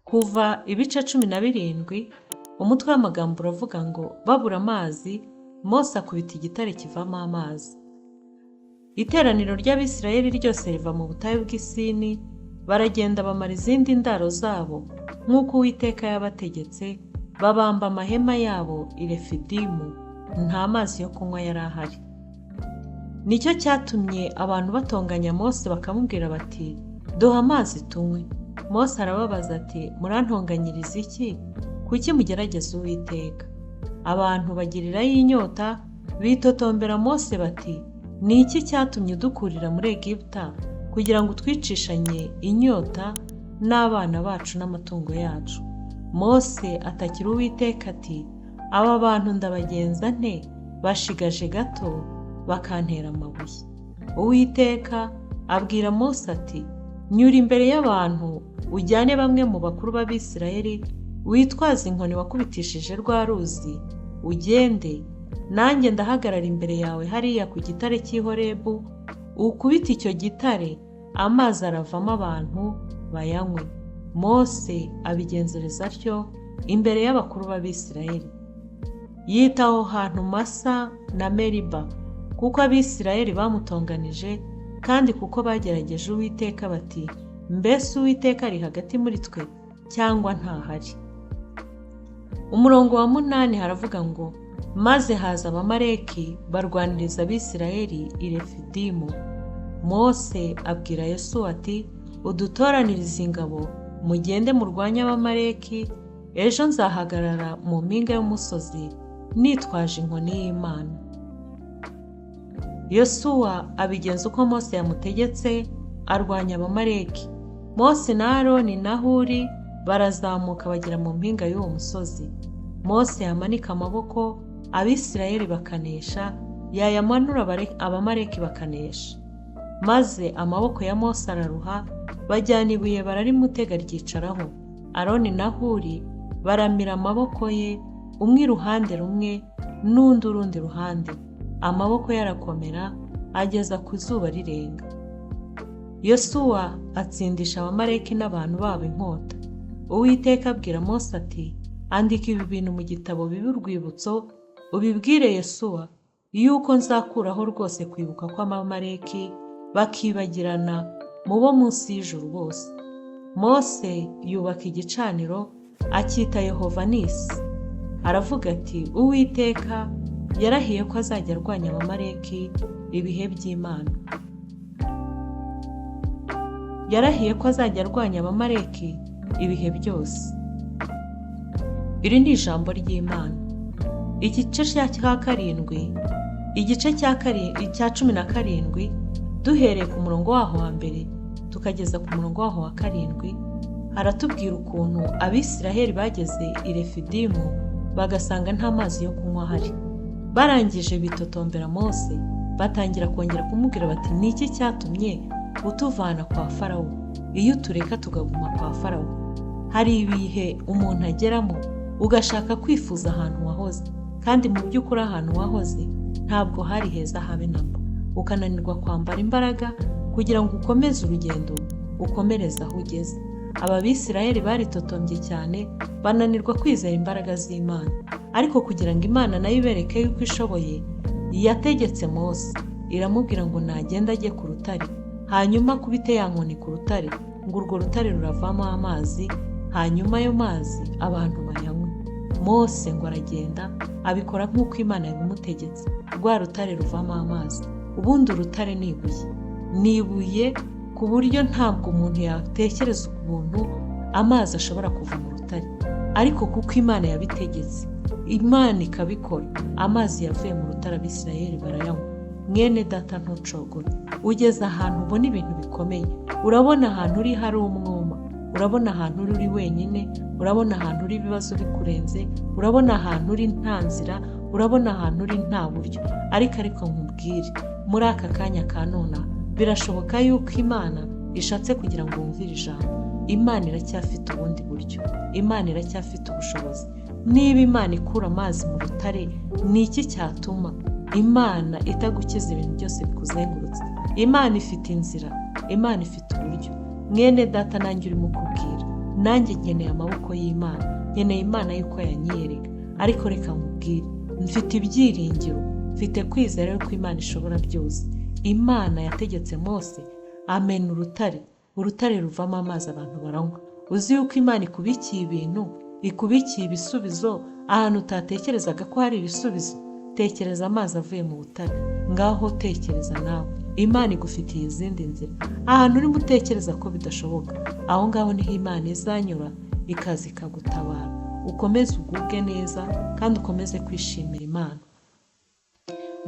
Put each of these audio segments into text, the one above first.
Kuva ibice 17, umutwe w'amagambo uravuga ngo babura amazi, Mose akubita igitare kivamo amazi. Iteraniro ry'Abisirayeli ryose riva mu butayu bw'i Sini, baragenda bamara izindi ndaro zabo nk'uko Uwiteka yabategetse, babamba amahema yabo i Refidimu, nta mazi yo kunywa yari ahari. Nicyo cyatumye abantu batonganya Mose bakamubwira bati: "Duha amazi tunywe." Mose arababaza ati: "Murantonganyiriza iki? Kuki mugerageza Uwiteka?" Abantu bagirirayo inyota, bitotombera Mose bati: "Ni iki cyatumye udukurira muri Egiputa kugira ngo utwicishanye inyota n'abana bacu n'amatungo yacu?" Mose atakira Uwiteka ati: "Aba bantu ndabagenza nte? Bashigaje gato bakantera amabuye." Uwiteka abwira Mose ati: "Nyura imbere y'abantu, ujyane bamwe mu bakuru b'Abisirayeli, witwaze inkoni wakubitishije rwa ruzi, ugende. Nanjye ndahagarara imbere yawe hariya ku gitare cy'i Horebu, ukubite icyo gitare, amazi aravamo abantu bayanywe." Mose abigenzereza atyo imbere y'abakuru b'Abisirayeli. Yita aho hantu Masa na Meriba, kuko Abisirayeli bamutonganije kandi kuko bagerageje Uwiteka bati: "Mbese Uwiteka ari hagati muri twe cyangwa ntahari?" Umurongo wa 8 haravuga ngo: "Maze haza Abamaleki barwaniriza Abisirayeli i Refidimu. Mose abwira Yosuwa ati: 'Udutoranirize ingabo, mugende murwanye Abamaleki. Ejo nzahagarara mu mpinga y'umusozi nitwaje inkoni y'Imana.' Yosuwa abigenza uko Mose yamutegetse, arwanya Abamaleki. Mose na Aroni na Huri barazamuka bagera mu mpinga y'uwo musozi. Mose yamanika amaboko, Abisirayeli bakanesha, yayamanura, Abamaleki bakanesha. Maze amaboko ya Mose araruha, bajyana ibuye bararimutega ryicaraho. Aroni na Huri baramira amaboko ye, umwe iruhande rumwe n'undi urundi ruhande, amaboko ye arakomera ageza ku zuba rirenga. Yosuwa atsindisha Abamaleki n'abantu babo inkota. Uwiteka abwira Mose ati: 'Andika ibi bintu mu gitabo bibe urwibutso, ubibwire Yosuwa yuko nzakuraho rwose kwibuka kw'Abamaleki, bakibagirana mu bo munsi y'ijuru bose.' Mose yubaka igicaniro, acyita Yehova Nisi. Aravuga ati: 'Uwiteka yarahiye ko azajya arwanya Abamaleki ibihe by'Imana.' Yarahiye ko azajya arwanya Abamaleki ibihe byose." Iri ni ijambo ry'Imana. Igice cya karindwi, igice cya 17, duhereye ku murongo waho wa mbere tukageza ku murongo waho wa karindwi, haratubwira ukuntu Abisiraheli bageze i Refidimu bagasanga nta mazi yo kunywa ahari. Barangije bitotombera Mose, batangira kongera kumubwira bati: "Ni iki cyatumye utuvana kwa Farawo? Iyo utureka tukaguma kwa Farawo." Hari ibihe umuntu ageramo ugashaka kwifuza ahantu wahoze, kandi mu by'ukuri ahantu wahoze ntabwo hari heza habe namba, ukananirwa kwambara imbaraga kugira ngo ukomeze urugendo, ukomereze aho ugeze. Aba Bisirayeli baritotombye cyane, bananirwa kwizera imbaraga z'Imana. Ariko kugira ngo Imana nayo ibereke yuko ishoboye, yategetse Mose, iramubwira ngo nagenda ajye ku rutare, hanyuma akubite ya nkoni ku rutare, ngo urwo rutare ruravamo amazi, hanyuma ayo mazi abantu bayanywe. Mose ngo aragenda, abikora nk'uko Imana yabimutegetse, rwa rutare ruvamo amazi. Ubundi urutare ni ibuye, ni ibuye ku buryo ntabwo umuntu yatekereza ukuntu amazi ashobora kuva mu rutare, ariko kuko Imana yabitegetse, Imana ikabikora, amazi yavuye mu rutare, Abisirayeli barayanywa. Mwene data, ntucogore. Ugeze ahantu ubona ibintu bikomeye, urabona ahantu uri hari umwuma, urabona ahantu uri wenyine, urabona ahantu uri ibibazo bikurenze, urabona ahantu uri nta nzira, urabona ahantu uri nta buryo. Ariko nkubwire, muri aka kanya ka nonaha birashoboka yuko Imana ishatse kugira ngo wumvire ijambo. Imana iracyafite ubundi buryo, Imana iracyafite ubushobozi. Niba Imana ikura amazi mu rutare, ni iki cyatuma Imana itagukiza ibintu byose bikuzengurutse? Imana ifite inzira, Imana ifite uburyo. Mwene data, nanjye urimo kubwira. Nanjye nkeneye amaboko y'Imana, nkeneye Imana y'uko yanyiyereka. Ariko reka nkubwire, mfite ibyiringiro, mfite kwizera yuko Imana ishobora byose. Imana yategetse Mose amena urutare, urutare ruvamo amazi, abantu baranywa. Uzi yuko Imana ikubikiye ibintu, ikubikiye ibisubizo ahantu utatekerezaga ko hari ibisubizo. Tekereza amazi avuye mu butare, ngaho tekereza nawe. Imana igufitiye izindi nzira. Ahantu urimo utekereza ko bidashoboka, aho ngaho niho Imana izanyura ikaza ikagutabara. Ukomeze ugubwe neza kandi ukomeze kwishimira Imana.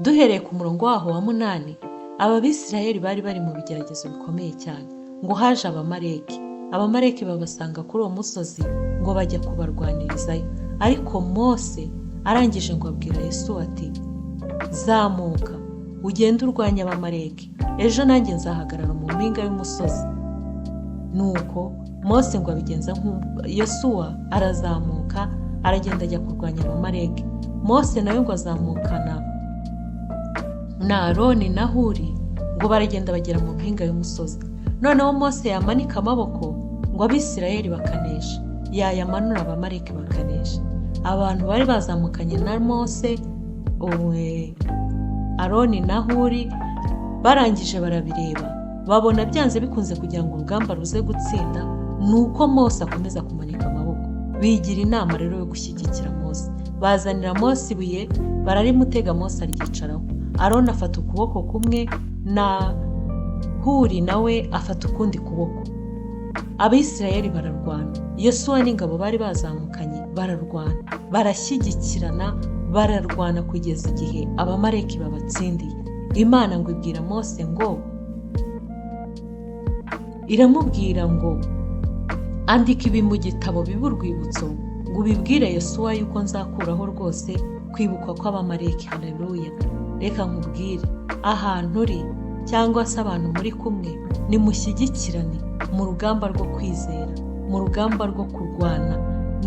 Duhereye ku murongo waho wa 8, aba Bisirayeli bari bari mu bigeragezo bikomeye cyane. Ngo haje Abamareki, Abamareki babasanga kuri uwo musozi, ngo bajya kubarwanirizayo. Ariko Mose arangije ngo abwira Yesu ati: "Zamuka ugende urwanya Abamareki, ejo nanjye nzahagarara mu mpinga y'umusozi." Nuko Mose ngo abigenza, Yosuwa arazamuka, aragenda ajya kurwanya Abamareki. Mose nawe ngo azamukana na Aroni na Huri, ngo baragenda bagera mu mpinga y'umusozi. Noneho Mose yamanika amaboko, ngo Abisirayeli bakanesha, yayamanura Abamareki bakanesha. Abantu bari bazamukanye na Mose, Aroni na Huri, barangije barabireba, babona byanze bikunze kugira ngo urugamba ruze gutsinda ni uko Mose akomeza kumanika amaboko. Bigira inama rero yo gushyigikira Mose, bazanira Mose ibuye bararimutega, Mose aryicaraho. Aroni afata ukuboko kumwe na Huri nawe afata ukundi kuboko. Abisirayeli bararwana, Yosuwa n'ingabo bari bazamukanye bararwana, barashyigikirana, bararwana kugeza igihe Abamareki babatsindiye. Imana ngo ibwira Mose, ngo iramubwira ngo: "Andika ibi mu gitabo bibe urwibutso, ngo ubibwire Yosuwa yuko nzakuraho rwose kwibukwa kw'Abamareki." Haleluya! Reka nkubwire, ahantu uri cyangwa se abantu muri kumwe, nimushyigikirane mu rugamba rwo kwizera, mu rugamba rwo kurwana.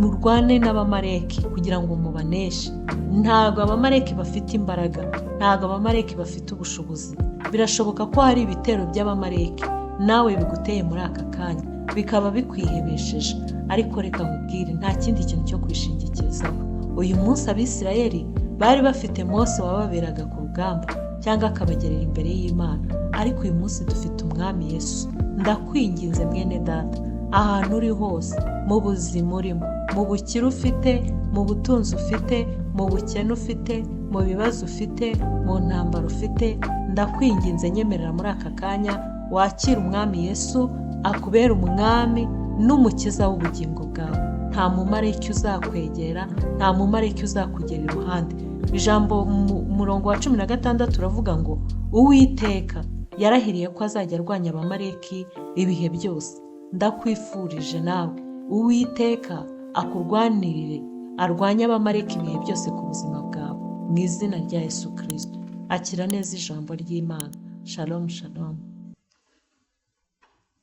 Murwane n'Abamareki kugira ngo mubaneshe. Ntabwo Abamareki bafite imbaraga, ntabwo Abamareki bafite ubushobozi. Birashoboka ko hari ibitero by'Abamareki nawe biguteye muri aka kanya, bikaba bikwihebesheje. Ariko reka nkubwire, nta kindi kintu cyo kwishingikirizaho. Uyu munsi Abisirayeli bari bafite Mose wababeraga ku rugamba cyangwa akabagerera imbere y'Imana, ariko uyu munsi dufite Umwami Yesu. Ndakwinginze mwene data, ahantu uri hose, mu buzima urimo, mu bukire ufite, mu butunzi ufite, mu bukene ufite, mu bibazo ufite, mu ntambara ufite, ndakwinginze, nyemerera muri aka kanya wakire Umwami Yesu akubera umwami n'umukiza w'ubugingo bwawe. Nta mumarayika uzakwegera, nta mumarayika uzakugera iruhande. Ijambo mu murongo wa 16 uravuga ngo: "Uwiteka yarahiriye ko azajya arwanya Abamareki ibihe byose." Ndakwifurije nawe, Uwiteka akurwanirire, arwanye Abamareki ibihe byose ku buzima bwawe, mu izina rya Yesu Kirisito. Akira neza ijambo ry'Imana. Shalom, shalom.